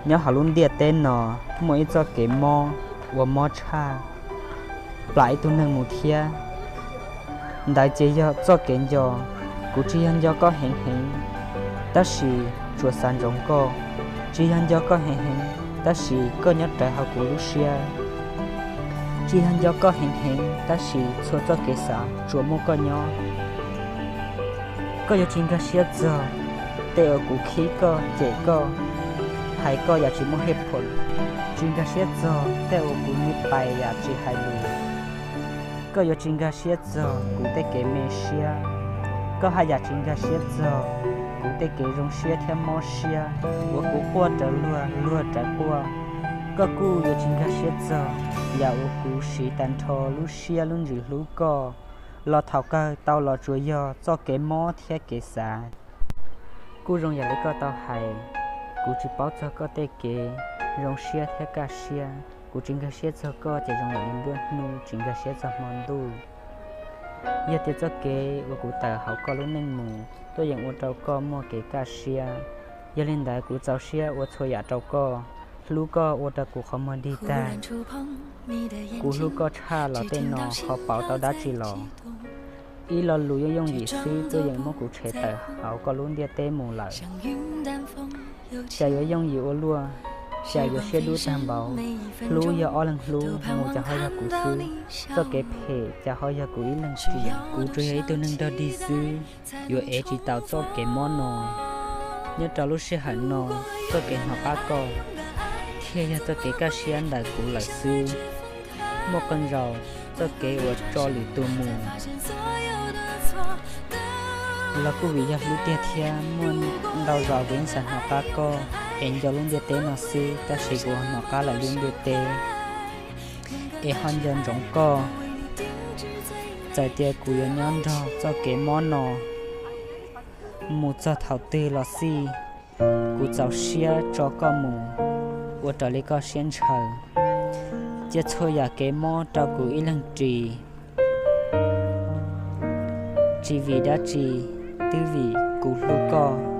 Nyob hauv lub ntiaj teb no muaj ib txoj kev mob uas mob tshaj plaws ib tug neeg mus thiab. Ntawd ces yog txoj kev nco. Kuv tsis yog nco koj heev heev, tab sis tsuas xav ntsoov koj. Tsis yog nco koj heev heev, tab sis koj nyob rawv hauv kuv lub siab. Tsis yog nco koj heev heev, tab sis txhua txoj kev xav tsuas muaj koj nyob. Koj yuav tsis nkag siab txog tej uas kuv khib koj, cem koj, hais koj yam tsis muaj hej phom. Tsis nkag siab txog tej uas kuv me pais yam tsis hais lus. Koj yuav tsis nkag siab txog kuv tej kev me siab. Koj haj yam tsis nkag siab txog kuv tej kev zoo siab thiab mob siab uas kuv quaj raws luag, luag raws quaj. Koj kuj yuav tsis nkag siab txog yam uas kuv siv tag nrho lub siab lub ntsws hlub koj, los thaum kawg tau los tsuas yog txoj kev mob thiab kev xav. Kuj zoo yam li koj tau hais, kuv tsis paub txog koj tej kev zoo siab thiab kaj siab. Kuv tsis nkag siab txog koj ces zoo yam li nruab hnub tsis nkag siab txog hmo ntuj. Yog tias txoj kev uas kuv tawm hauv koj lub neej mus tuaj yeem ua rau koj muaj kev kaj siab, yog li ntawd kuv txaus siab ua txhua yam rau koj, hlub koj ua rau kuv qhov muag dig tag. Kuv hlub koj tshaj los tej no ho pauv tau dab tsi los? Ib lo lus yooj yooj yim xwb tuaj yeem muab kuv tshem tawm hauv koj lub ntiaj teb mus lawm. Cas yuav yooj yim ua luaj, cas yuav siab dub tag npaum. Hlub yog ob leeg hlub, mus ces ho yog kuv xwb. Txoj kev phem ces ho yog kuv ib leeg ris. Kuv tsuas yog ib tug neeg dog dig xwb, yuav ev tsis tau txoj kev mob no. Nyob rau lub sij hawm no, txoj kev hnov qab koj thiaj yog txoj kev kaj siab ntawm kuv lawm xwb. Muaj qee zaus txoj kev uas tso lwm tus mus los kuj vim yog hlub tiag thiab. Muaj ntau zaus kuv yeej xav hnov qab koj es nco lub ntiaj teb no xwb, tab sis kuv hnov qab lawm lub ntiaj teb es ho nco ntsoov koj. Txawm tias kuv yuav nyob nrog txoj kev mob no mus txog thaum twg los xij, kuv txaus siab tso koj mus ua raws li koj siab ntshaw. Cia txhua yam kev mob rau kuv ib leeg ris, tsis vim dab tsi, twb vim kuv hlub koj.